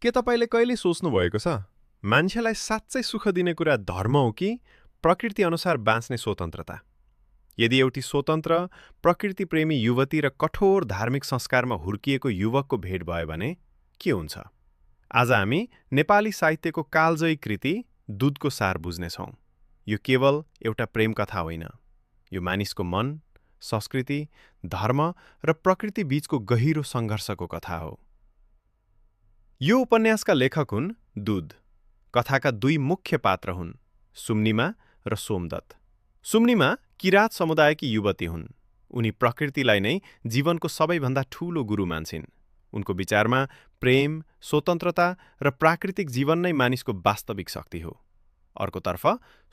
के तपाईले कहिले सोच्नुभएको छ मान्छेलाई साँच्चै सुख दिने कुरा धर्म हो कि प्रकृति अनुसार बाँच्ने स्वतन्त्रता? यदि एउटी स्वतन्त्र प्रकृति प्रेमी युवती र कठोर धार्मिक संस्कारमा हुर्किएको युवकको भेट भयो भने के हुन्छ? आज हामी नेपाली साहित्यको कालजयी कृति दूधको सार बुझ्नेछौँ। यो केवल एउटा प्रेम कथा होइन, यो मानिसको मन, संस्कृति, धर्म र प्रकृति बीचको गहिरो सङ्घर्षको कथा हो। यो उपन्यासका लेखक हुन् दूध। कथाका दुई मुख्य पात्र हुन् सुम्निमा र सोमदत्त। सुम्निमा किराँत समुदायकी युवती हुन्। उनी प्रकृतिलाई नै जीवनको सबैभन्दा ठूलो गुरु मान्छिन्। उनको विचारमा प्रेम, स्वतन्त्रता र प्राकृतिक जीवन नै मानिसको वास्तविक शक्ति हो। अर्कोतर्फ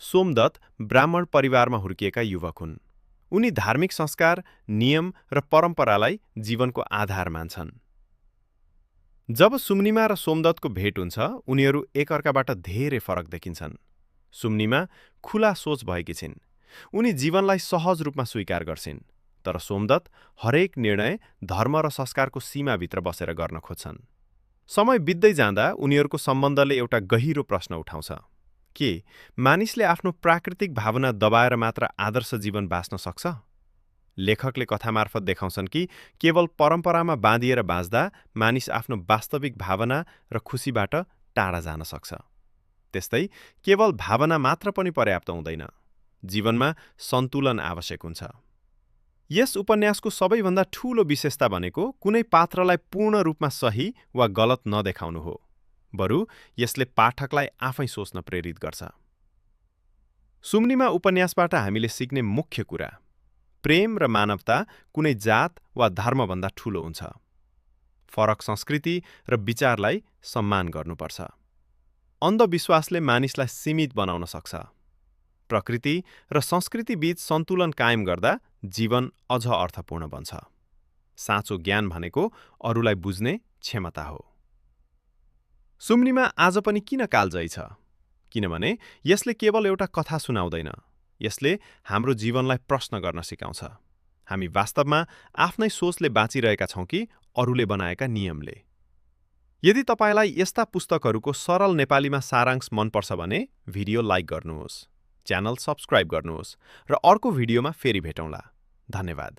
सोमदत्त ब्राह्मण परिवारमा हुर्किएका युवक हुन्। उनी धार्मिक संस्कार, नियम र परम्परालाई जीवनको आधार मान्छन्। जब सुम्निमा र सोमदत्तको भेट हुन्छ, उनीहरू एकअर्काबाट धेरै फरक देखिन्छन्। सुम्निमा खुला सोच भएकी छिन्। उनी जीवनलाई सहज रूपमा स्वीकार गर्छिन्, तर सोमदत्त हरेक निर्णय धर्म र संस्कारको सीमाभित्र बसेर गर्न खोज्छन्। समय बित्दै जाँदा उनीहरूको सम्बन्धले एउटा गहिरो प्रश्न उठाउँछ। के मानिसले आफ्नो प्राकृतिक भावना दबाएर मात्र आदर्श जीवन बाँच्न सक्छ? लेखकले कथामार्फत देखाउँछन् कि केवल परम्परामा बाँधिएर बाँच्दा मानिस आफ्नो वास्तविक भावना र खुसीबाट टाढा जान सक्छ। त्यस्तै केवल भावना मात्र पनि पर्याप्त हुँदैन। जीवनमा सन्तुलन आवश्यक हुन्छ। यस उपन्यासको सबैभन्दा ठूलो विशेषता भनेको कुनै पात्रलाई पूर्ण रूपमा सही वा गलत नदेखाउनु हो। बरु यसले पाठकलाई आफै सोच्न प्रेरित गर्छ। सुम्निमा उपन्यासबाट हामीले सिक्ने मुख्य कुरा: प्रेम र मानवता कुनै जात वा धर्मभन्दा ठूलो हुन्छ। फरक संस्कृति र विचारलाई सम्मान गर्नुपर्छ। अन्धविश्वासले मानिसलाई सीमित बनाउन सक्छ। प्रकृति र संस्कृति बीच सन्तुलन कायम गर्दा जीवन अझ अर्थपूर्ण बन्छ। साँचो ज्ञान भनेको अरूलाई बुझ्ने क्षमता हो। सुम्निमा आज पनि किन कालजयी छ? किनभने यसले केवल एउटा कथा सुनाउँदैन, यसले हाम्रो जीवनलाई प्रश्न गर्न सिकाउँछ। हामी वास्तवमा आफ्नै सोचले बाँचिरहेका छौँ कि अरूले बनाएका नियमले? यदि तपाईलाई यस्ता पुस्तकहरूको सरल नेपालीमा सारांश मनपर्छ भने भिडियो लाइक गर्नुहोस्, च्यानल सब्स्क्राइब गर्नुहोस् र अर्को भिडियोमा फेरि भेटौँला। धन्यवाद।